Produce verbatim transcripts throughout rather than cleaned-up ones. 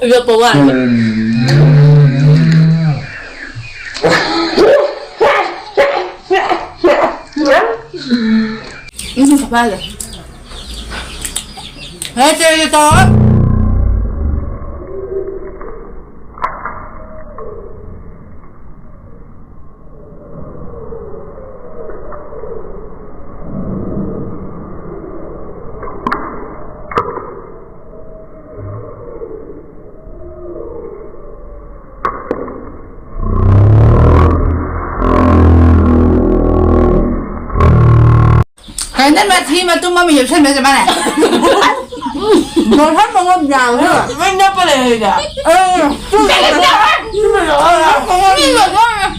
ꯌꯣꯠꯄ ꯋꯥꯅꯤ꯫ ꯎꯝ, ꯐꯥꯜꯂꯦ꯫ ꯍꯦ, ꯆꯦ, ꯆꯦ, ꯇꯧꯔꯣ꯫ ꯀꯩꯅꯣ ꯃꯊꯤ ꯃꯇꯨꯝ ꯑꯃ ꯌꯦꯞꯁꯟꯕꯁꯦ ꯃꯥꯅꯦ꯫ ꯂꯣꯏꯁꯟꯕ ꯉꯝꯗꯦ ꯍꯥꯏꯕ꯫ ꯂꯣꯏ ꯅꯞꯄ ꯂꯩꯔꯦꯗ꯫ ꯑ, ꯃꯤ ꯂꯣꯏꯁꯟ-,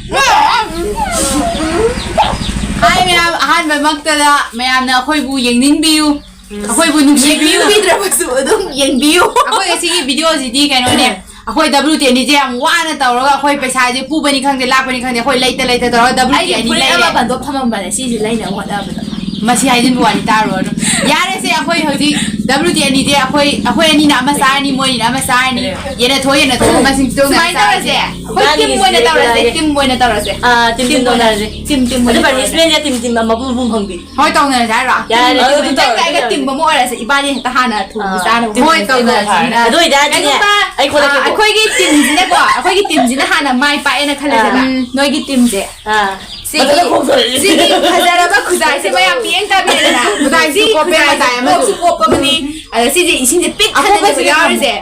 ꯍꯥꯏ ꯃꯌꯥꯝ, ꯑꯍꯥꯟꯕꯃꯛꯇꯗ ꯃꯌꯥꯝꯅ ꯑꯩꯈꯣꯏꯕꯨ ꯌꯦꯡꯅꯤꯡꯕꯤꯌꯨ, ꯑꯩꯈꯣꯏꯕꯨ ꯅꯨꯡꯁꯤꯕꯤꯌꯨ꯫ ꯌꯦꯡꯅꯤꯡꯕꯤꯗ꯭ꯔꯕꯁꯨ ꯑꯗꯨꯝ ꯌꯦꯡꯕꯤꯌꯨ꯫ ꯑꯩꯈꯣꯏ ꯉꯁꯤꯒꯤ ꯚꯤꯗꯤꯑꯣꯁꯤꯗꯤ ꯀꯩꯅꯣꯅꯦ, ꯑꯩꯈꯣꯏ W T N D ꯁꯦ ꯌꯥꯝ ꯋꯥꯅ ꯇꯧꯔꯒ ꯑꯩꯈꯣꯏ ꯄꯩꯁꯥꯁꯦ ꯄꯨꯕꯅꯤ ꯈꯪꯗꯦ, ꯂꯥꯛꯄꯅꯤ ꯈꯪꯗꯦ, ꯑꯩꯈꯣꯏ ꯂꯩꯇ ꯂꯩꯇ ꯇꯧꯔꯒ W T N D ꯑꯩꯒꯤ ꯐꯨꯔꯤꯠ ꯂꯩꯔꯦ꯫ ꯑꯃ ꯕꯟꯗꯣꯞ ꯊꯝꯃꯝꯕꯅꯦ ꯁꯤꯁꯦ ꯂꯩꯅꯕ ꯍꯣꯠꯅꯕꯗ꯫ ꯃꯁꯤ ꯍꯥꯏꯖꯤꯟꯕ ꯋꯥꯅꯤ ꯇꯥꯔꯨꯔꯅꯨ꯫ ꯌꯥꯔꯦꯁꯦ, ꯑꯩꯈꯣꯏ ꯍꯧꯖꯤꯛ W T N D ꯁꯦ ꯑꯩꯈꯣꯏ, ꯑꯩꯈꯣꯏ ꯑꯅꯤꯅ ꯑꯃ ꯆꯥꯔꯅꯤ, ꯃꯣꯏꯅꯤꯅ ꯑꯃ ꯆꯥꯔꯅꯤ꯫ ꯌꯦꯟꯅꯊꯣꯛ ꯌꯦꯟꯅꯊꯣꯛ ꯃꯁꯤꯡ ꯇꯣꯡꯅ ꯁꯨꯃꯥꯏꯅ ꯇꯧꯔꯁꯦ, ꯆꯥꯔꯁꯦ꯫ ꯑꯩꯈꯣꯏ ꯏꯕꯥꯅꯤꯒꯤꯁꯦ team ꯑꯣꯏꯅ ꯇꯧꯔꯁꯦ, ꯌꯦꯟꯅꯔꯒꯦ꯫ Team ꯑꯣꯏꯅ ꯇꯧꯔꯁꯦ꯫ ꯑꯥ, team team team ꯑꯣꯏꯅ꯫ ꯇꯧꯅꯔꯁꯦ꯫ Team team ꯑꯗꯨ ꯑꯣꯏꯅ ꯇꯧꯔꯁꯦ꯫ Punishment ꯁꯦ team team ꯑꯃꯃꯝ ꯐꯪꯕꯤ꯫ ꯍꯣꯏ, ꯇꯧꯅꯔꯁꯦ ꯍꯥꯏꯔꯣ? ꯌꯥꯔꯦ, ꯑꯗꯨ ꯅꯪ ꯇꯧꯔꯁꯦ꯫ ꯑꯩꯒ team ꯑꯃ ꯑꯣꯏꯔꯁꯦ, ꯏꯕꯥꯅꯤ ꯍꯦꯛꯇ ꯍꯥꯟꯅ ꯊꯣꯡꯕ ꯑꯥ, ꯆꯥꯅꯕ꯫ Team ꯍꯣꯏ, team ꯇꯧꯅꯔꯁꯦ꯫ ꯇꯧꯔꯁꯦ꯫ ꯑꯗꯨ ꯑꯣꯏꯇꯥꯔꯗꯤꯅꯦ, ꯀꯩꯒꯨꯝꯕ, ꯑꯩ ꯈꯣꯠꯂꯛꯀꯦꯀꯣ꯫ ꯑꯥ, ꯑꯩꯈꯣꯏꯒꯤ team ꯁꯤꯅꯀꯣ, ꯑꯩꯈꯣꯏꯒꯤ team ꯁꯤꯅ ꯍꯥꯟꯅ ꯃꯥꯏ ꯄꯥꯛꯑꯦꯅ ꯈꯜꯂꯁꯦꯕ꯫ ꯑꯥ꯫ ꯎꯝ꯫ ꯅꯣꯏꯒꯤ team ꯁꯦ꯫ ꯑꯥ꯫ ꯁꯤꯒꯤ, ꯃꯊꯟꯇ ꯈꯣꯡꯊꯣꯔꯛꯏ꯫ ꯁꯤꯒꯤ ꯐꯖꯔꯕ ꯈꯨꯖꯥꯏꯁꯦ ꯃꯌꯥꯝ ꯄꯤꯌꯦꯡ ꯇꯥꯕꯤꯔꯦꯗꯅ꯫ ꯈꯨꯖꯥꯏꯁꯤ ꯈꯨꯖꯥꯏꯁꯦ ꯀꯣꯞꯄꯦ, ꯃꯇꯥꯏ ꯑꯃꯁꯨ꯫ ꯀꯣꯞꯁꯨ ꯀꯣꯞꯄꯕꯅꯤ꯫ ꯑꯗ ꯁꯤꯁꯦ ꯏꯁꯤꯡꯁꯦ ꯄꯤꯛ ꯊꯟꯅꯅꯦꯕ ꯑꯀꯣꯞꯄꯁꯤꯗ ꯌꯥꯎꯔꯤꯁꯦ꯫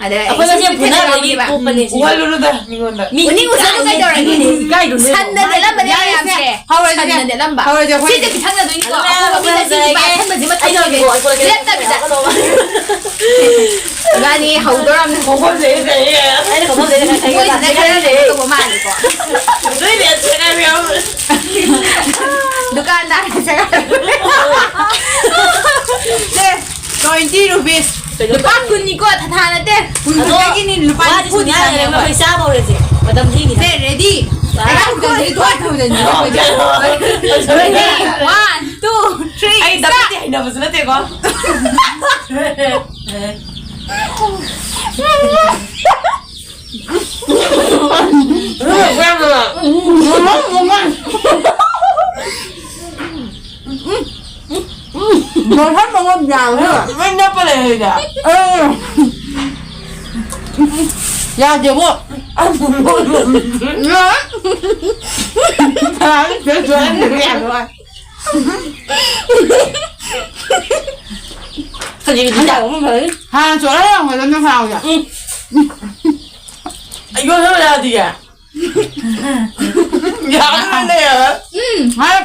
ꯑꯗ ꯑꯩꯈꯣꯏ ꯏꯁꯤꯡ ꯃꯁꯦꯟ ꯄꯤꯛ ꯊꯟꯅ ꯐꯨꯅꯕꯒꯤ ꯌꯥꯎꯔꯤꯕ꯫ ꯀꯣꯞꯄꯅꯦ ꯁꯤꯁꯦ꯫ ꯎꯍꯜꯂꯨꯅꯨꯗ ꯃꯤꯉꯣꯟꯗ꯫ ꯃꯤ ꯎꯅꯤꯡ ꯎꯁꯜꯂꯨ ꯀꯩꯗꯧꯔꯒꯦ? ꯏꯀꯥꯏꯗꯨꯅꯦ꯫ ꯏꯀꯥꯏꯗꯨꯅꯦ꯫ ꯁꯟꯅ ꯅꯦꯠꯂꯝꯕꯅꯦ ꯌꯥꯔꯦꯁꯦ꯫ ꯃꯌꯥꯝꯁꯦ꯫ ꯍꯧꯔꯁꯦ꯫ ꯁꯟꯅ ꯅꯦꯠꯂꯝꯕ꯫ ꯍꯧꯔꯁꯦ, ꯑꯩꯈꯣꯏ꯫ ꯁꯤꯁꯦ ꯈꯤꯇꯪ ꯅꯗꯣꯏꯅꯤꯀꯣ꯫ ꯑꯗꯨ ꯃꯌꯥꯝ ꯑꯐꯕ ꯃꯤꯅ ꯁꯤꯒꯤ ꯍꯧꯔꯁꯦ꯫ ꯄꯥꯏ ꯊꯟꯕꯁꯤꯃ ꯑꯩ ꯇꯧꯔꯒꯦ꯫ ꯇꯧꯔꯒꯦ, ꯍꯧꯔꯒꯦ꯫ ꯂꯦꯞꯇꯕꯤꯗ꯫ ꯏꯕꯥꯅꯤ ꯍꯧꯗꯣꯔꯝꯅꯦ꯫ ꯈꯣꯡꯐꯝꯁꯦ ꯑꯩꯅ ꯇꯧꯔꯦ꯫ ꯑꯩꯅ ꯈꯣꯡꯐꯝꯁꯦ ꯑꯩꯅ ꯈꯪꯉꯦ꯫ ꯃꯣꯏꯁꯤꯅ ꯈꯔ ꯂꯩꯔꯦ ꯇꯧꯕ ꯃꯥꯜꯂꯦꯀꯣ꯫ ꯅꯣꯏꯅꯦ ꯁꯦꯒꯥꯏꯕ ꯌꯥꯎꯔꯦ꯫ ꯗꯨꯀꯥꯟꯗꯥꯔ ꯁꯦꯒꯥꯏꯕ꯫ ꯁꯦ, twenty rupees꯫ ꯀꯩꯅꯣ ꯂꯨꯄꯥ ꯇꯧꯔꯦ꯫ ꯀꯨꯟꯅꯤꯀꯣ, ꯊꯥꯊꯥ ꯅꯠꯇꯦ꯫ ꯀꯨꯟ ꯑꯗꯣ ꯈꯛꯇꯒꯤꯅꯤ, ꯂꯨꯄꯥ ꯋꯥꯗꯤ ꯅꯤꯐꯨꯗꯤ ꯁꯨꯡꯌꯥ ꯌꯥꯔꯦ, ꯆꯪꯉꯦꯕ꯫ ꯑꯩꯈꯣꯏ ꯆꯥꯕ ꯍꯧꯔꯁꯦ꯫ ꯃꯇꯝ ꯊꯦꯡꯉꯤꯅ꯫ ꯁꯦ, ready? ꯋꯥ꯫ ꯑꯩ ꯈꯨꯗꯝꯁꯤꯗꯤ ꯊꯣꯛꯑ ꯊꯝꯖꯟꯕꯤꯔꯦ ꯑꯩꯈꯣꯏꯗꯤ꯫ Ready? One, two, three, ꯑꯩ start! ꯗꯕꯜꯗꯤ ꯍꯩꯅꯕꯁꯨ ꯅꯠꯇꯦꯀꯣ꯫ ꯂꯣꯏꯍꯟꯕ ꯉꯝꯗꯦ ꯍꯥꯏꯕ꯫ ꯂꯣꯏ ꯅꯞꯄ ꯂꯩꯔꯦꯗ꯫ ꯑꯦ꯫ ꯌꯥꯗꯦꯕꯣ꯫ ꯌꯥꯔꯣꯏ꯫ ꯍꯧꯖꯤꯛꯇꯤ ꯆꯥꯕ ꯐꯪꯉꯔꯣꯏ꯫ ꯍꯥꯟꯅ ꯆꯣꯠꯍꯜꯂꯝꯒꯗꯕꯅꯦ ꯈꯅꯥꯎꯗ꯫ ꯎꯝ꯫ ꯑꯩ ꯌꯣꯠꯁꯜꯂꯨ ꯌꯥꯗꯤꯌꯦ꯫ ꯌꯥꯝꯅꯅꯦ꯫ ꯎꯝ, ꯍꯥꯏ꯫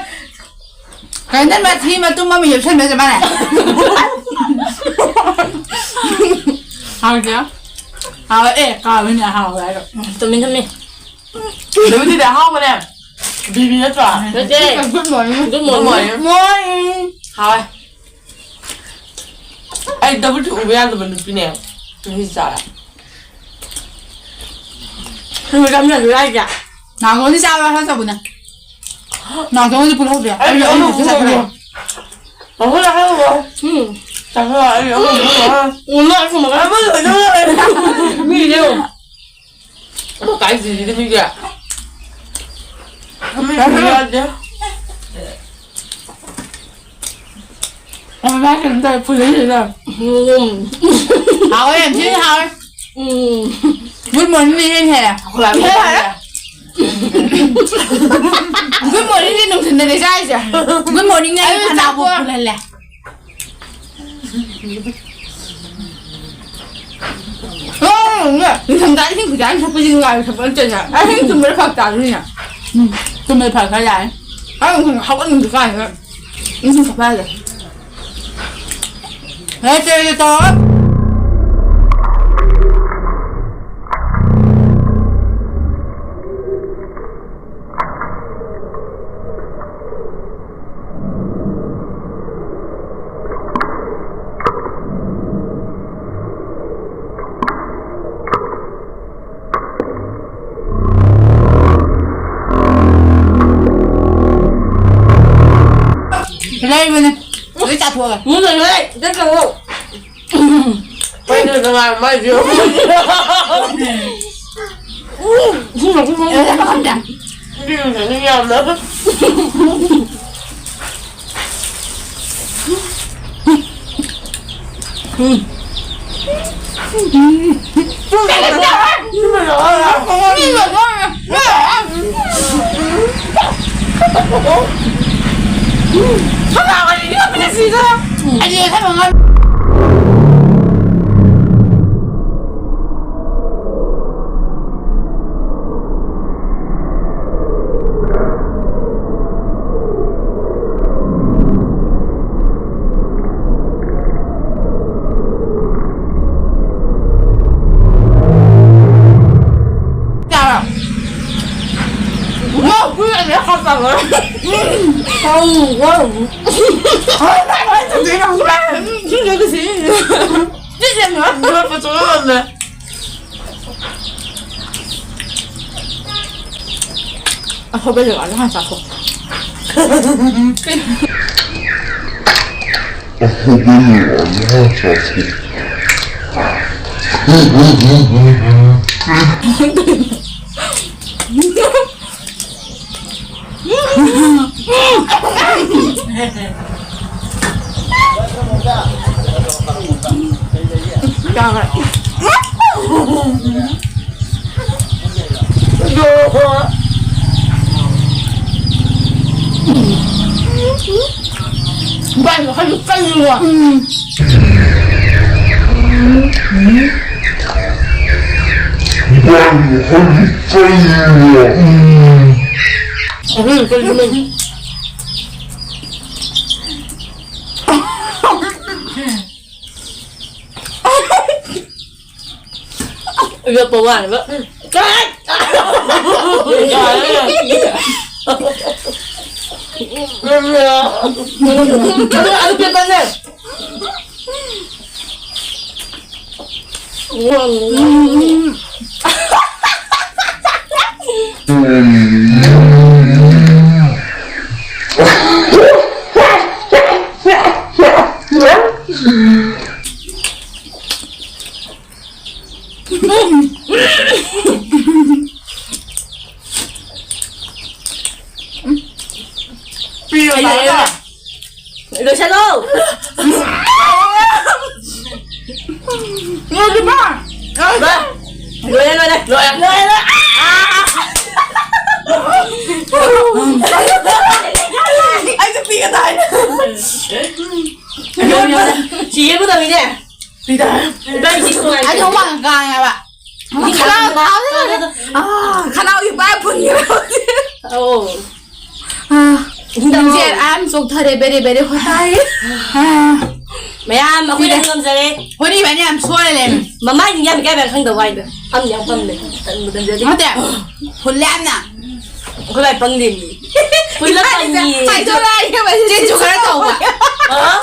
ꯀꯩꯅꯣ ꯃꯊꯤ ꯃꯇꯨꯝ ꯑꯃ ꯌꯣꯠꯁꯟꯕ ꯆꯞ ꯃꯥꯟꯅꯩ꯫ ꯍꯥꯎꯇꯦ꯫ ꯍꯥꯎꯋꯦ, ꯑꯦ, ꯀꯥꯎꯋꯤꯅꯦ, ꯍꯥꯎꯋꯦ ꯍꯥꯏꯔꯣ꯫ ꯆꯨꯝꯃꯤ, ꯆꯨꯝꯃꯤ꯫ ꯑꯗꯨꯕꯨꯗꯤ ꯑꯍꯥꯎꯕꯅꯦ꯫ ꯕꯤꯕꯤ ꯅꯠꯇ꯭ꯔꯣ? ꯅꯠꯇꯦ꯫ Good morning꯫ Good morning꯫ Morning꯫ Morning꯫ ꯍꯥꯎꯋꯦ꯫ ꯑꯩ double ꯎꯕ ꯌꯥꯗꯕ ꯅꯨꯄꯤꯅꯦ꯫ ꯉꯁꯤ ꯆꯥꯔꯦ꯫ ꯅꯨꯃꯤꯠ ꯑꯃ ꯂꯩꯕ ꯌꯥꯏꯁꯦ꯫ ꯅꯥꯎꯇꯣꯟꯗꯤ ꯆꯥꯕ ꯈꯔ ꯇꯧꯕꯅꯦ꯫ ꯅꯥꯎꯇꯣꯟꯗꯤ ꯄꯨꯜꯍꯧꯗ꯭ꯔꯦ꯫ ꯑꯩ ꯑꯩ ꯑꯃꯨꯛ ꯑꯩ ꯆꯥꯕ ꯄꯨꯜꯍꯧꯗ꯭ꯔꯦ꯫ ꯌꯥꯏ꯫ ꯑꯃꯨꯛ ꯂꯥꯛꯍꯜꯂꯣ꯫ ꯎꯝ꯫ ꯆꯥꯊꯣꯛꯑꯣ, ꯑꯩ ꯑꯃꯨꯛ ꯄꯨꯜꯍꯧꯔꯣ꯫ ꯎꯝ, ꯂꯥꯛꯑꯦ, ꯈꯨꯝꯃꯒ꯫ ꯑꯃ ꯂꯣꯏꯅ ꯂꯥꯛꯑꯦ꯫ ꯃꯤꯅꯦ꯫ ꯑꯃ ꯀꯥꯏ ꯁꯤꯁꯤꯗꯤ ꯃꯤꯒꯤ꯫ ꯃꯤꯒꯤ ꯌꯥꯗꯦ꯫ ꯑꯣ, ꯃꯥ ꯀꯩꯅꯣ ꯇꯧꯋꯦ, ꯐꯨꯜꯂꯦ ꯁꯤꯗ꯫ ꯎꯝ꯫ ꯍꯥꯎꯋꯦ, ꯌꯥꯝ ꯊꯤꯅ ꯍꯥꯎꯋꯦ꯫ ꯎꯝ꯫ Good morning ꯅ ꯏꯍꯦꯟ ꯍꯦꯜꯂꯦ꯫ ꯍꯣꯏ, ꯍꯣꯏ꯫ Good morning ꯗꯤ ꯅꯨꯡꯊꯤꯟꯗꯅꯦ ꯆꯥꯏꯁꯦ꯫ Good morning ꯅ ꯑꯩ ꯑꯩ ꯈꯅꯥꯎꯕꯨ ꯆꯥꯛꯀꯣ꯫ ꯐꯨꯜꯍꯜꯂꯦ꯫ ꯅꯣꯡꯃꯅꯦ, ꯅꯤꯡꯊꯝꯊꯥ ꯏꯁꯤꯡ ꯈꯨꯖꯥꯏ ꯑꯃ ꯊꯛꯄꯁꯤ ꯅꯨꯡꯉꯥꯏꯕ ꯊꯕꯛ ꯅꯠꯇꯦꯅꯦ꯫ ꯑꯍꯤꯡ ꯇꯨꯝꯕꯗ ꯐꯔꯛ ꯇꯥꯗꯣꯏꯅꯦ꯫ ꯎꯝ, ꯇꯨꯝꯕꯗ ꯐꯔꯛ ꯈꯔ ꯌꯥꯏ꯫ ꯑꯩ ꯅꯨꯡꯊꯤꯜ ꯍꯧꯒꯠꯅꯤꯡꯗ꯭ꯔꯤ ꯀꯥꯟꯁꯤꯗ ꯏꯁꯤꯡ ꯊꯛꯄ ꯌꯥꯗꯦ꯫ ꯍꯦ, ꯆꯦ, ꯆꯦ, ꯇꯧꯔꯣ꯫ ꯂꯩꯕꯅꯦ꯫ ꯂꯣꯏ ꯆꯥꯊꯣꯛꯑꯒ꯫ ꯃꯨꯟꯅ ꯂꯣꯏ ꯆꯠꯈ꯭ꯔꯣ꯫ ꯀꯩꯅꯣ ꯅꯨꯡꯉꯥꯏꯕ ꯃꯥꯏꯁꯦ꯫ ꯎꯝ, ꯎꯝ, ꯎꯝ, ꯎꯝ꯫ ꯌꯥꯝꯅ꯫ ꯑꯩꯈꯣꯏ ꯕꯦꯂꯦꯒꯥꯁꯦ ꯍꯥꯟꯅ ꯆꯥꯊꯣꯛ꯫ ꯚꯥꯏ, ꯃꯈꯜ ꯀꯩꯅꯣ? ꯎꯝ꯫ ꯚꯥꯏ, ꯃꯈꯜ ꯀꯩꯅꯣ? ꯎꯝ꯫ ꯑꯍꯨꯝ ꯀꯩꯅꯣ? ꯌꯣꯠꯄ ꯋꯥꯅꯕ꯫ ꯑꯗꯨ ꯄꯦꯄꯔꯅꯦ꯫ ꯆꯠꯂꯣ꯫ ꯂꯣꯏꯔꯦ, ꯂꯣꯏꯔꯦ꯫ ꯂꯣꯏꯔꯦ, ꯂꯣꯏꯔꯦ꯫ ꯂꯣꯏꯔꯦ, ꯂꯣꯏꯔꯦ꯫ ꯑꯩꯁꯨ ꯄꯤꯒꯦ ꯇꯧꯔꯤꯅꯦ꯫ ꯁꯤ ꯌꯦꯡꯒꯗꯕꯅꯤꯅꯦ꯫ ꯄꯤꯗ꯫ ꯏꯕꯥꯅꯤ ꯁꯤ ꯅꯨꯡꯉꯥꯏꯇꯦ꯫ ꯑꯩ ꯋꯥ ꯉꯥꯡꯉꯦꯕ꯫ ꯈꯅꯥꯎ ꯅꯥꯕꯅ ꯂꯣꯏꯔꯦ꯫ ꯑꯥ, ꯈꯅꯥꯎꯒꯤ ꯄꯥꯏꯞ ꯐꯨꯟꯒꯦ꯫ ꯑꯧ꯫ ꯑꯥ, ꯏꯟꯗꯝꯁꯦ ꯑꯥ ꯌꯥꯝ ꯆꯣꯛꯊꯔꯦ, ꯕꯦꯔꯦ ꯕꯦꯔꯦ ꯍꯣꯠꯇꯥꯏ꯫ ꯑꯥ꯫ ꯃꯌꯥꯝ ꯑꯩꯈꯣꯏꯅ ꯁꯤꯔꯦ꯫ ꯉꯝꯖꯔꯦ꯫ ꯍꯣꯔꯤ ꯏꯕꯥꯅꯤ ꯌꯥꯝ ꯁꯣꯏꯔ ꯂꯩꯔꯝꯃꯦ꯫ ꯃꯃꯥꯏ ꯅꯤꯡꯌꯥꯝ ꯏꯀꯥꯏꯕ ꯌꯥꯝ ꯈꯪꯗꯕ ꯋꯥꯏꯗ꯫ ꯑꯝ ꯌꯥꯝ ꯄꯝꯗꯦ꯫ ꯇꯟꯕꯨ ꯇꯟꯖꯗꯦ꯫ ꯅꯠꯇꯦ꯫ ꯐꯨꯜꯂꯦ ꯌꯥꯝꯅ꯫ ꯑꯩꯈꯣꯏ ꯃꯥꯏ ꯄꯪꯗꯦ ꯃꯤ꯫ ꯐꯨꯜꯂ ꯏꯕꯥꯅꯤꯁꯦ ꯄꯪꯉꯤ꯫ ꯍꯥꯏꯗꯣꯔꯛꯑꯒꯦ, ꯃꯁꯤ ꯆꯦꯟꯁꯨ ꯈꯔ ꯇꯧꯕ꯫ ꯑꯥ?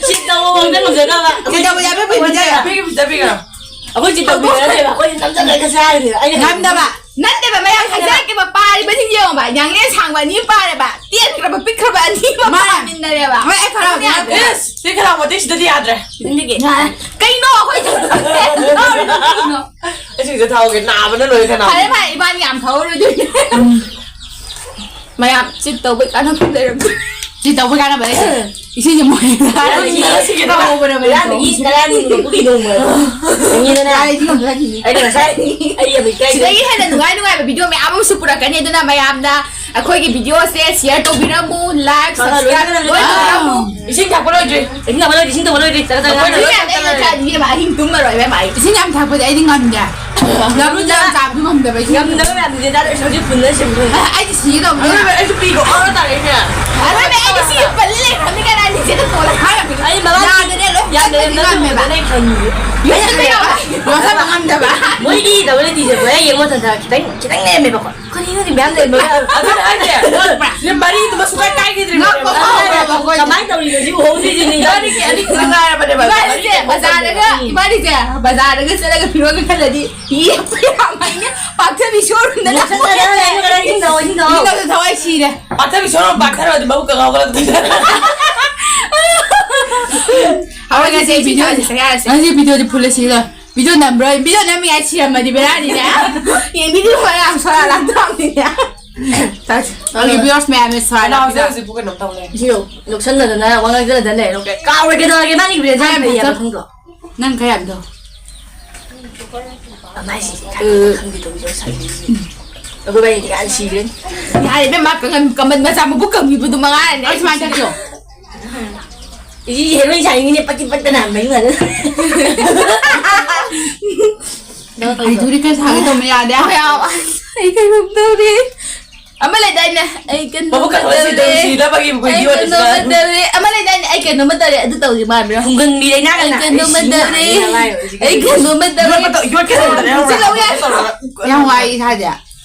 ꯁꯤ ꯇꯧꯕ ꯉꯝꯖꯗꯕ꯫ ꯁꯤ ꯇꯧꯕ ꯌꯥꯕ ꯄꯤꯕꯤꯗ꯫ ꯄꯤꯒꯦ, ꯄꯤꯖ, ꯄꯤꯒꯦ꯫ ꯑꯩꯈꯣꯏ ꯆꯤꯠ ꯇꯧꯕꯤꯔ ꯅꯠꯇꯦꯕ, ꯑꯩꯈꯣꯏꯗꯤ ꯅꯝꯖꯜꯂꯒ ꯆꯥꯔꯤꯅꯦꯕ꯫ ꯑꯩꯅ ꯉꯝꯗꯕ꯫ ꯅꯠꯇꯦꯕ, ꯃꯌꯥꯝ ꯍꯥꯏꯖꯔꯛꯀꯦꯕ, ꯄꯥꯔꯤꯕꯁꯤꯡ ꯌꯦꯡꯉꯣꯕ, ꯌꯥꯡꯂꯦꯟ ꯁꯥꯡꯕ ꯑꯅꯤ ꯄꯥꯔꯦꯕ, ꯇꯦꯟꯈ꯭ꯔꯕ ꯄꯤꯛꯈ꯭ꯔꯕ ꯑꯅꯤ ꯑꯃ ꯃꯥꯅꯦ꯫ ꯄꯥꯃꯤꯟꯅꯔꯦꯕ꯫ ꯍꯣꯏ, ꯑꯩ ꯈꯔ ꯑꯗꯨꯅꯦ ꯈꯔ ꯌꯥꯗ꯭ꯔꯦ꯫ ꯏꯁ, ꯁꯤ ꯈꯔ ꯃꯇꯤꯛꯁꯤꯗꯗꯤ ꯌꯥꯗ꯭ꯔꯦ꯫ ꯀꯩꯅꯣ ꯑꯩꯈꯣꯏ ꯀꯩꯅꯣ? ꯑꯩꯁꯤꯡꯁꯦ ꯊꯥꯎꯒꯦ, ꯅꯥꯕꯅ ꯂꯣꯏꯔꯦ ꯈꯅꯥꯎ꯫ ꯐꯔꯦ, ꯐꯔꯦ, ꯏꯕꯥꯅꯤ ꯌꯥꯝ ꯊꯧꯔꯣꯏꯗꯣꯏꯅꯦ꯫ ꯃꯌꯥꯝ ꯆꯤꯠ ꯇꯧꯕꯩ ꯀꯥꯟꯅꯕ ꯂꯩꯔꯝꯗꯦ꯫ ꯆꯤꯠ ꯇꯧꯕꯩ ꯀꯥꯟꯅꯕ ꯂꯩꯇꯦ꯫ ꯏꯁꯤꯡꯁꯦ ꯃꯣꯏ ꯌꯥꯔꯦ, ꯏꯁꯤꯡ ꯇꯧꯕꯅꯦꯕ ꯏꯁꯤꯡ ꯇꯧꯕꯅꯦꯕ꯫ ꯌꯥꯔꯦ, ꯏꯁꯤꯡ ꯇꯔꯥꯅꯤ ꯃꯨꯟꯅ ꯄꯨꯈ꯭ꯔꯤ ꯅꯣꯡꯃ꯫ ꯌꯥꯔꯦ, ꯏꯁꯤꯡ ꯑꯃꯨꯛ ꯊꯛꯈꯤꯅꯤ꯫ ꯑꯩꯅ ꯉꯁꯥꯏ ꯑꯩ ꯑꯃꯨꯛ ꯏꯀꯥꯏ꯫ ꯁꯤꯗꯒꯤ ꯍꯦꯟꯅ ꯅꯨꯡꯉꯥꯏ ꯅꯨꯡꯉꯥꯏꯕ ꯚꯤꯗꯤꯑꯣ ꯃꯌꯥꯝ ꯑꯃꯁꯨ ꯄꯨꯔꯛꯀꯅꯤ, ꯑꯗꯨꯅ ꯃꯌꯥꯝꯅ ꯑꯩꯈꯣꯏꯒꯤ ꯚꯤꯗꯤꯑꯣꯁꯦ share ꯇꯧꯕꯤꯔꯝꯃꯨ, like, ꯍꯣꯏ, ꯍꯣꯏ, subscribe ꯂꯣꯏꯅ ꯂꯣꯏ ꯇꯧꯕꯤꯔꯝꯃꯨ꯫ ꯏꯁꯤꯡ ꯊꯛꯄ ꯂꯣꯏꯗ꯭ꯔꯤ꯫ ꯏꯁꯤꯡ ꯊꯛꯄ ꯂꯣꯏꯗ꯭ꯔꯤ, ꯏꯁꯤꯡ ꯊꯛꯄ ꯂꯣꯏꯗ꯭ꯔꯤ꯫ ꯆꯠꯂꯣ, ꯆꯠꯂꯣ, ꯑꯩꯈꯣꯏꯅ ꯆꯠꯂꯣ꯫ ꯂꯣꯏ ꯏꯕꯦꯝꯃ, ꯑꯩ ꯉꯁꯥꯏ ꯏꯕꯦꯝꯃ ꯑꯍꯤꯡ ꯇꯨꯝꯃꯔꯣꯏ ꯏꯕꯦꯝꯃ ꯑꯩ꯫ ꯏꯁꯤꯡ ꯌꯥꯝ ꯊꯛꯄꯗꯤ ꯑꯩꯗꯤ ꯉꯝꯗꯦ꯫ ꯌꯥꯝ ꯌꯥꯝ ꯆꯥꯕꯗꯤ ꯉꯝꯗꯕ ꯏꯁꯤꯡ꯫ ꯉꯝꯗꯕ ꯃꯌꯥꯝꯗꯨꯗꯤ ꯆꯥꯗꯣꯏ ꯁꯔꯨꯛ ꯄꯨꯟꯅ ꯁꯦꯝꯗꯣꯏꯅꯦ꯫ ꯑꯩꯗꯤ ꯁꯤꯒꯦ ꯇꯧꯕꯅꯦ꯫ ꯑꯗꯨꯅ ꯑꯩꯁꯨ ꯄꯤꯒꯣ ꯑꯣꯔ ꯇꯥꯔꯛꯏꯅꯦ꯫ ꯑꯗꯨꯅ ꯑꯩꯗꯤ ꯁꯤꯒꯤ ꯄꯜꯂꯤ ꯂꯩꯈ꯭ꯔꯕꯅꯤ ꯀꯅꯥ ꯅꯤꯡꯁꯦ ꯇꯣꯂ ꯍꯥꯏꯔꯕꯅꯤ꯫ ꯑꯩ ꯃꯃꯥꯡ ꯌꯥꯗ꯭ꯔꯦ, ꯂꯣꯏ ꯌꯥꯝ ꯆꯠꯄꯗꯤ ꯂꯩꯔꯝꯗꯕ ꯉꯝꯃꯦꯕ꯫ ꯎꯕꯗ ꯑꯩ ꯈꯪꯉꯤꯌꯦ꯫ ꯌꯥꯝ ꯆꯠꯄ ꯉꯝꯗꯕ꯫ ꯃꯣꯏꯒꯤ ꯗꯕꯜ ꯇꯤꯁꯦ ꯄꯨꯔꯥ ꯌꯦꯡꯉꯣ ꯃꯇꯝꯗ ꯈꯤꯇꯪ, ꯈꯤꯇꯪ ꯅꯦꯝꯃꯦꯕꯀꯣ꯫ ꯀꯔꯤꯅꯣ ꯃꯌꯥꯝ ꯂꯩꯔꯝꯃꯒ꯫ ꯑꯗꯨꯅ ꯍꯥꯏꯁꯦ, ꯁꯤꯗ ꯃꯔꯤꯗꯨꯃ ꯁꯨꯡꯀꯥꯏ ꯀꯥꯏꯈꯤꯗ꯭ꯔꯤꯕꯅꯦꯕ꯫ ꯉꯛꯄ ꯐꯥꯎꯔꯦꯕ ꯑꯩꯈꯣꯏ꯫ ꯀꯃꯥꯏꯅ ꯇꯧꯔꯤꯅꯣ ꯁꯤ ꯎꯍꯧꯗ꯭ꯔꯤꯁꯤꯅꯤ꯫ ꯏꯕꯥꯅꯤꯒꯤ ꯑꯅꯤ ꯈꯛꯇ ꯉꯥꯏꯔꯕꯅꯦꯕ꯫ ꯏꯕꯥꯅꯤꯁꯦ ꯕꯖꯥꯔꯗꯒ, ꯎꯝ꯫ ꯏꯕꯥꯅꯤꯁꯦ ꯕꯖꯥꯔꯗꯒ ꯆꯠꯂꯒ ꯐꯤꯔꯣꯜꯒ ꯈꯜꯂꯗꯤ ꯌꯦꯞꯄ ꯌꯥꯝ ꯍꯩꯅꯦ꯫ ꯄꯥꯛꯊꯕꯤ showroomꯗ ꯅꯣꯛꯁꯟꯅꯔꯦ, ꯂꯥꯛꯄ ꯅꯣꯛꯁꯟꯅꯔꯦ, ꯏꯁꯤꯡ ꯊꯛꯑꯣ, ꯏꯁꯤꯡ ꯊꯛꯑꯣ꯫ ꯏꯁꯤꯡ ꯊꯛꯑꯣ, ꯊꯋꯥꯏ ꯁꯤꯔꯦ꯫ ꯄꯥꯛꯊꯕꯤ showroom ꯄꯥꯛꯊꯔꯣ ꯑꯗꯨ ꯃꯕꯨꯛꯀ ꯉꯥꯎꯒꯠꯂꯛꯇꯣꯏꯅꯦ꯫ ꯍꯣꯏ, ꯉꯁꯤ ꯏꯁꯤꯡ video ꯊꯛꯑꯁꯦ, ꯁꯛ ꯌꯥꯔꯁꯦ꯫ ꯉꯁꯤ videoꯗꯤ ꯐꯨꯜꯂꯦ ꯁꯤꯗ꯫ ꯚꯤꯗꯤꯑꯣ ꯅꯝꯕ꯭ꯔꯣ? ꯚꯤꯗꯤꯑꯣ ꯅꯝꯃꯤꯉꯥꯏ ꯁꯤꯔꯝꯃꯗꯤ ꯕꯦꯔꯥꯅꯤꯅꯦ꯫ ꯌꯦꯡꯕꯤꯗꯤꯑꯣ ꯃꯌꯥꯝ ꯁꯣꯔꯥ ꯂꯥꯟꯊꯣꯛꯑꯝꯅꯤꯅꯦ꯫ ꯇꯧꯁꯤ꯫ ꯑꯣꯀꯦ, ꯚꯤꯌꯨꯋꯔꯁ ꯃꯌꯥꯝꯅ ꯁꯣꯔꯥ ꯀꯅꯥ ꯍꯧꯖꯤꯛ ꯂꯥꯟꯊꯣꯛꯄꯤꯔꯣ꯫ ꯍꯧꯖꯤꯛꯄꯨ ꯀꯩꯅꯣꯝ ꯇꯧ ꯂꯩ? ꯁꯤꯔꯣ, ꯅꯣꯛꯁꯟꯅꯗꯅ ꯋꯥ ꯉꯥꯡꯖꯟꯅꯗꯅ ꯂꯩꯔꯣ꯫ ꯀꯥꯎꯔꯦ, ꯀꯩꯗꯧꯔꯒꯦ? ꯃꯥꯅ ꯏꯕꯤꯔꯦ, ꯍꯥꯏ, ꯅꯪ ꯀꯩ ꯌꯥꯕ ꯐꯖ- ꯈꯪꯗ꯭ꯔꯣ? ꯅꯪ ꯈꯔ ꯌꯥꯝ ꯇꯧ꯫ ꯃꯃꯥꯏꯁꯤꯗꯤ ꯈꯪꯗꯦ, ꯇꯧꯕꯤꯔꯣ, ꯁꯥꯕꯤꯔꯣ꯫ ꯑꯩꯈꯣꯏ ꯕꯥꯅꯤꯗꯤ ꯀꯥꯟ ꯁꯤꯈ꯭ꯔꯅꯤ꯫ ꯌꯥꯔꯦ ꯏꯕꯦꯝꯃ, ꯀꯃꯟ ꯃꯆꯥ ꯃꯕꯨꯛ ꯀꯪꯕꯤꯕꯗꯣ ꯃꯉꯥꯏꯔꯦ꯫ ꯑꯩ ꯁꯨꯃꯥꯏꯅ ꯆꯠꯂꯣ꯫ ꯏ ꯍꯦꯔꯣꯏꯟ ꯁꯥꯅꯤꯡꯉꯤꯅꯦ, ꯄꯠꯇꯤ ꯄꯠꯇꯅ ꯃꯌꯨꯝ ꯉꯥꯗ꯫ ꯍꯩꯗꯨꯔꯤ ꯈꯔ ꯁꯥꯒꯦ ꯇꯧꯕ ꯌꯥꯗꯦ꯫ ꯃꯌꯥꯝ, ꯑꯩ ꯀꯩꯅꯣꯝ ꯇꯧꯔꯦ꯫ ꯑꯃ ꯂꯩꯗꯥꯏꯅꯦ? ꯑꯩ ꯀꯩꯅꯣꯝ ꯃꯕꯨꯛ ꯀꯪꯕ ꯇꯧꯔꯦ꯫ ꯁꯤꯗ ꯁꯤꯗꯕꯒꯤ ꯑꯩ video ꯀꯩꯅꯣꯝ ꯗꯤꯁꯀꯥꯎꯟ꯫ ꯇꯧꯔꯦ꯫ ꯑꯃ ꯂꯩꯗꯥꯏꯅꯦ? ꯑꯩ ꯀꯩꯅꯣꯝꯃ ꯇꯧꯔꯦ꯫ ꯑꯗꯨ ꯇꯧꯔꯤ ꯃꯥꯟꯕ꯭ꯔꯥ? ꯈꯨꯡꯒꯪ ꯃꯤꯔꯩ ꯅꯥꯒ ꯑꯩ ꯅꯥ-, ꯀꯩꯅꯣꯝꯃ ꯑꯩ ꯁꯤ ꯇꯧꯔꯦ꯫ ꯅꯥꯏ ꯍꯥꯏꯕ ꯍꯧꯖꯤꯛ꯫ ꯑꯩ ꯀꯩꯅꯣꯝꯃ ꯇꯧꯔꯦ꯫ ꯌꯣꯠꯄꯗꯣ, ꯌꯣꯠꯀꯦ ꯇꯧꯕꯗꯅꯦ, ꯈꯪꯕ꯭ꯔꯥ? ꯁꯤ ꯂꯧ ꯌꯥꯏ꯫ ꯇꯧꯔꯒ ꯌꯥꯝ ꯋꯥꯏ ꯏꯁꯥꯁꯦ꯫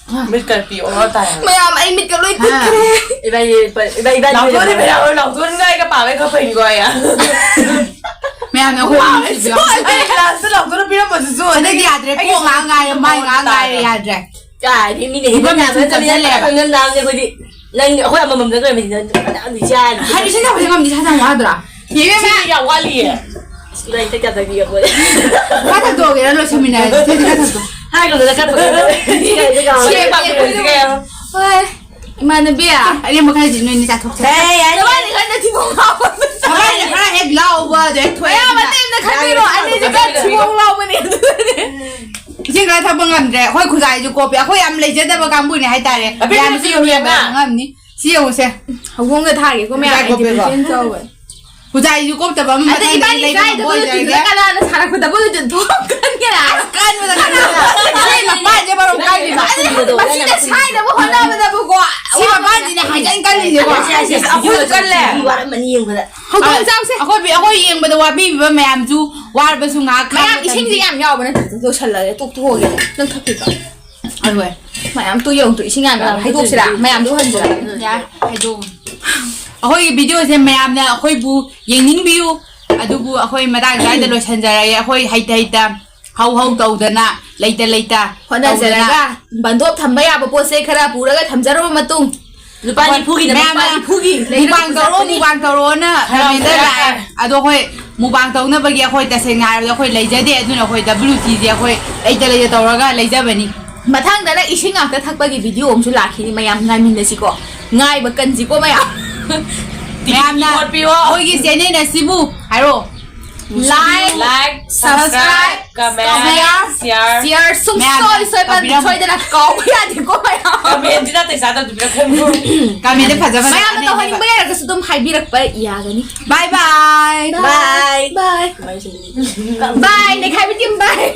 ꯃꯤꯠ ꯀꯔꯄꯤ ꯑꯣꯟꯅ ꯇꯥꯏ ꯍꯥꯏꯕ꯫ ꯃꯌꯥꯝ, ꯑꯩ ꯃꯤꯠꯀ ꯂꯣꯏ ꯀꯨꯠꯈ꯭ꯔꯦ꯫ ꯏꯕꯥꯅꯤ, ꯏꯕꯥꯅꯤ, ꯏꯕꯥꯅꯤ ꯂꯥꯎꯊꯣꯛꯑꯗꯤ ꯐꯩ ꯍꯥꯏꯕ, ꯂꯥꯎꯊꯣꯛꯑꯗꯤ ꯅꯥꯏꯒ ꯄꯥꯕꯩ ꯈꯔ ꯐꯩꯀꯣ ꯑꯩ꯫ ꯃꯌꯥꯝꯅ ꯍꯣꯏ ꯍꯥꯏꯁꯤꯕ꯫ ꯑꯩ ꯂꯥꯁꯇ ꯂꯥꯎꯊꯣꯛꯑ ꯄꯤꯔꯝꯕꯗꯨꯁꯨ ꯍꯟꯗꯛꯇꯤ ꯌꯥꯗ꯭ꯔꯦ꯫ ꯑꯩ ꯀꯣꯛ ꯉꯥꯏꯍꯥꯛ ꯉꯥꯏꯔꯦ, ꯃꯥꯏ ꯉꯥꯏꯍꯥꯛ ꯉꯥꯏꯔꯦ, ꯌꯥꯗ꯭ꯔꯦ꯫ ꯀꯥꯏꯗꯤ ꯃꯤꯅ ꯍꯦꯟꯅ ꯐꯤꯕꯝ ꯅꯥꯕ ꯁꯨꯝ ꯅꯠꯇꯕꯅꯤꯅ ꯆꯠꯁꯜꯂꯛꯑꯦꯕ꯫ ꯈꯪꯉꯝ ꯅꯥꯕꯅꯦ ꯑꯩꯈꯣꯏꯗꯤ꯫ ꯅꯪ ꯑꯩꯈꯣꯏ ꯑꯃꯃꯝꯗ ꯂꯣꯏꯔꯝꯃꯤꯁꯤꯅ ꯐꯅꯌꯥꯝꯗꯤ ꯆꯥꯔꯤ꯫ ꯍꯥꯏꯗꯤ ꯏꯁꯤꯡ ꯊꯛꯄꯁꯦ ꯉꯝꯗꯤ ꯏꯁꯥ ꯌꯥꯝ ꯋꯥꯗ꯭ꯔꯥ? ꯌꯦꯡꯉꯦ ꯁꯤ ꯌꯥꯝ ꯋꯥꯠꯂꯤꯌꯦ꯫ ꯏꯁ, ꯏꯕꯥꯅꯤ ꯊꯛ ꯌꯥꯗꯕꯤ ꯑꯩꯈꯣꯏ꯫ ꯈꯔ ꯊꯛꯇꯣꯛꯑꯒꯦꯔꯥ ꯂꯣꯏꯁꯟꯃꯤꯟꯅꯔꯁꯤ꯫ ꯊꯛꯇꯤ ꯈꯔ ꯊꯛꯇꯣꯛ꯫ ꯍꯥꯏꯒꯅꯨꯗ ꯈꯔ ꯐꯖꯅ꯫ ꯁꯤ ꯄꯥꯛꯄꯤꯔꯁꯤ ꯀꯩꯅꯣ꯫ ꯍꯣꯏ꯫ ꯏꯃꯥꯟꯅꯕꯤ꯫ ꯑꯔꯦꯝꯕ ꯈꯔꯗꯤ ꯅꯣꯏꯅꯤ ꯆꯥꯊꯣꯛꯁꯦ꯫ ꯑꯦ, ꯌꯥꯔꯦ꯫ ꯅꯕꯥꯅꯤ ꯈꯔ ꯊꯤꯕꯣꯡ ꯂꯥꯎꯕ꯫ ꯅꯕꯥꯅꯤ ꯈꯔ ꯍꯦꯛ ꯂꯥꯎꯕ ꯑꯗꯨ ꯍꯦꯛ ꯊꯣꯛꯑꯦ꯫ ꯃꯌꯥꯝ ꯑꯇꯩ ꯑꯝꯇ ꯈꯟꯕꯤꯔꯣ꯫ ꯑꯅꯤꯁꯦ ꯈꯔ ꯊꯤꯕꯣꯡ ꯂꯥꯎꯕꯅꯦ ꯑꯗꯨꯅꯅꯦ꯫ ꯏꯁꯤꯡ ꯈꯔ ꯊꯛꯄ ꯉꯝꯗ꯭ꯔꯦ꯫ ꯑꯩꯈꯣꯏ ꯈꯨꯖꯥꯏꯁꯨ ꯀꯣꯞꯄꯦ꯫ ꯑꯩꯈꯣꯏ ꯌꯥꯝ ꯂꯩꯖꯗꯕ ꯀꯥꯡꯕꯨꯅꯦ ꯍꯥꯏꯇꯥꯔꯦ꯫ ꯑꯕꯦꯝꯃ, ꯃꯌꯥꯝꯁꯨ ꯁꯤ ꯌꯦꯡꯉꯨ ꯌꯦꯡꯕ ꯌꯦꯡꯉꯣ꯫ ꯉꯝꯅꯤ꯫ ꯁꯤ ꯌꯦꯡꯉꯨꯁꯦ꯫ ꯍꯧꯗꯣꯡꯒ ꯊꯥꯒꯦꯀꯣ ꯃꯌꯥꯝ꯫ ꯈꯨꯖꯥꯏ ꯀꯣꯞꯄꯦꯀꯣ꯫ Education ꯇꯧꯋꯦ꯫ ꯈꯨꯖꯥꯏꯁꯨ ꯀꯣꯞꯇꯕ ꯑꯃ ꯑꯗ ꯃꯊꯪꯗ ꯏꯕꯥꯅꯤ ꯂꯩꯕ ꯀꯥꯏꯗꯕ ꯕꯣꯏ ꯂꯣꯏꯗ꯭ꯔꯤꯉꯩꯗ ꯂꯣꯏꯔꯒꯦ꯫ ꯀꯅꯥꯅ ꯁꯥꯔꯛꯄꯗꯕꯨ ꯂꯣꯏꯗꯣꯏꯅꯣ? ꯊꯣꯛ ꯀꯟꯒꯦꯔꯥ? ꯑꯁ, ꯀꯟꯕꯗ ꯀꯟꯕꯗ꯫ ꯑꯁꯤ ꯃꯄꯥꯟꯁꯦ ꯃꯔꯣꯝ ꯀꯥꯏꯗ꯭ꯔꯤꯕ꯫ ꯑꯗꯨꯅꯦ ꯃꯁꯤꯅ ꯁꯥꯏꯅꯕ ꯍꯣꯠꯅꯕꯗꯕꯨꯀꯣ꯫ ꯁꯤ ꯃꯄꯥꯟꯁꯤꯅꯦ ꯍꯥꯏꯖꯟ ꯀꯜꯂꯤꯁꯦꯀꯣ꯫ ꯑꯁ, ꯑꯁ, ꯑꯁ, ꯑꯩꯈꯣꯏ ꯀꯜꯂꯦ꯫ ꯋꯥꯔꯝꯃꯅꯤ ꯌꯦꯡꯕꯗ꯫ ꯍꯧꯗꯣꯡ ꯆꯥꯎꯁꯦ꯫ ꯑꯩꯈꯣꯏ, ꯑꯩꯈꯣꯏ ꯌꯦꯡꯕꯗ ꯋꯥꯕꯤꯕꯤꯕ ꯃꯌꯥꯝꯁꯨ ꯋꯥꯔꯕꯁꯨ ꯉꯥꯏꯍꯥꯛ ꯃꯌꯥꯝ ꯈꯥꯡꯕ ꯏꯁꯤꯡꯁꯦ ꯇꯝꯕꯤꯌꯨ꯫ ꯌꯥꯝ ꯌꯥꯎꯕ ꯅꯠꯇ꯭ꯔꯗꯤ ꯂꯣꯏꯁꯜꯂꯒꯦ꯫ ꯇꯣꯛ ꯇꯣꯛꯑꯒꯦ꯫ ꯅꯪ ꯊꯛꯈꯤꯕ꯭ꯔꯣ? ꯑꯗꯨ ꯍꯣꯏ꯫ ꯃꯌꯥꯝ ꯇꯨ ꯌꯦꯡꯉꯨ ꯇꯨ꯫ ꯏꯁꯤꯡ ꯌꯥꯝ ꯌꯥꯎꯕ꯫ ꯍꯩꯗꯣꯛꯁꯤꯔꯥ? ꯃꯌꯥꯝꯗꯣ ꯎꯍꯟꯁꯤꯔꯥ? ꯌꯥꯏ, ꯍꯩꯗꯣꯛꯑꯣ꯫ ꯑꯩꯈꯣꯏꯒꯤ ꯚꯤꯗꯤꯑꯣꯁꯦ ꯃꯌꯥꯝꯅ ꯑꯩꯈꯣꯏꯕꯨ ꯌꯦꯡꯅꯤꯡꯕꯤꯌꯨ꯫ ꯑꯗꯨꯕꯨ ꯑꯩꯈꯣꯏ ꯃꯇꯥꯡ ꯁ꯭ꯋꯥꯏꯗ ꯂꯣꯏꯁꯤꯟꯖꯔꯒꯦ꯫ ꯑꯩꯈꯣꯏ ꯍꯩꯇ ꯍꯩꯇ, ꯍꯧ ꯍꯧ ꯇꯧꯗꯅ, ꯂꯩꯇ ꯂꯩꯇ ꯍꯣꯠꯅꯖꯔꯒ ꯇꯧꯗꯅ꯫ ꯕꯟꯗꯣꯞ ꯊꯝꯕ ꯌꯥꯕ ꯄꯣꯠ ꯆꯩ ꯈꯔ ꯄꯨꯔꯒ ꯊꯝꯖꯔꯕ ꯃꯇꯨꯡ, ꯂꯨꯄꯥ ꯅꯤꯐꯨꯒꯤꯗꯃꯛ ꯃꯌꯥꯝꯅ ꯂꯨꯄꯥ ꯅꯤꯐꯨꯒꯤ ꯃꯨꯛꯕꯥꯡ ꯇꯧꯔꯣ, ꯂꯩꯔꯒ ꯃꯨꯛꯕꯥꯡ ꯇꯧꯔꯣꯅ ꯍꯔꯥꯎ ꯀꯃꯦꯟꯗ ꯍꯔꯥꯎ꯫ ꯂꯥꯛꯑꯦ꯫ ꯑꯗꯣ ꯑꯩꯈꯣꯏ ꯃꯨꯛꯕꯥꯡ ꯇꯧꯅꯕꯒꯤ ꯑꯩꯈꯣꯏ ꯇꯁꯦꯡꯅ ꯍꯥꯏꯔꯕꯗ ꯑꯩꯈꯣꯏ ꯂꯩꯖꯗꯦ, ꯑꯗꯨꯅ ꯑꯩꯈꯣꯏ W T ꯁꯦ ꯑꯩꯈꯣꯏ ꯂꯩꯇ ꯂꯩꯇ ꯇꯧꯔꯒ ꯂꯩꯖꯕꯅꯤ꯫ ꯃꯊꯪꯗꯅ ꯏꯁꯤꯡ ꯉꯥꯛꯇ ꯊꯛꯄꯒꯤ ꯚꯤꯗꯤꯑꯣ ꯑꯃꯁꯨ ꯂꯥꯛꯈꯤꯅꯤ, ꯃꯌꯥꯝ ꯉꯥꯏꯃꯤꯟꯅꯁꯤꯀꯣ꯫ ꯉꯥꯏꯕ ꯀꯟꯁꯤꯀꯣ ꯃꯌꯥꯝ꯫ ꯃꯌꯥꯝꯅ ꯀꯣꯠꯄꯤꯌꯣ꯫ ꯑꯩꯈꯣꯏꯒꯤ ꯆꯦꯅꯦꯜ ꯑꯁꯤꯕꯨ ꯍꯥꯏꯔꯣ꯫ Like, Like, subscribe, subscribe, comment, comment, share. Share ꯁꯨꯡꯁꯣꯏ ꯃꯌꯥꯝꯅ ꯁꯣꯏ ꯄꯥꯕꯤꯔꯝꯃꯨ꯫ ꯁꯣꯏꯗꯅ ꯀꯥꯎꯕ ꯌꯥꯗꯦꯀꯣ ꯃꯌꯥꯝ꯫ Comment ꯁꯤꯗ ꯇꯦꯛꯁꯥ ꯇꯧꯕꯤꯔꯛꯈꯣ꯫ Comment ꯐꯖꯕ ꯃꯌꯥꯝꯅ ꯂꯥꯛꯀꯅꯤ ꯇꯧꯍꯟꯅꯤꯡꯕ ꯍꯥꯏꯕ꯫ ꯂꯩꯔꯒꯁꯨ ꯑꯗꯨꯝ ꯍꯥꯏꯕꯤꯔꯛꯄ ꯌꯥꯒꯅꯤ꯫ Bye bye. Bye. Bye. Bye. ꯅꯩꯈꯥꯏꯕꯤ team bye.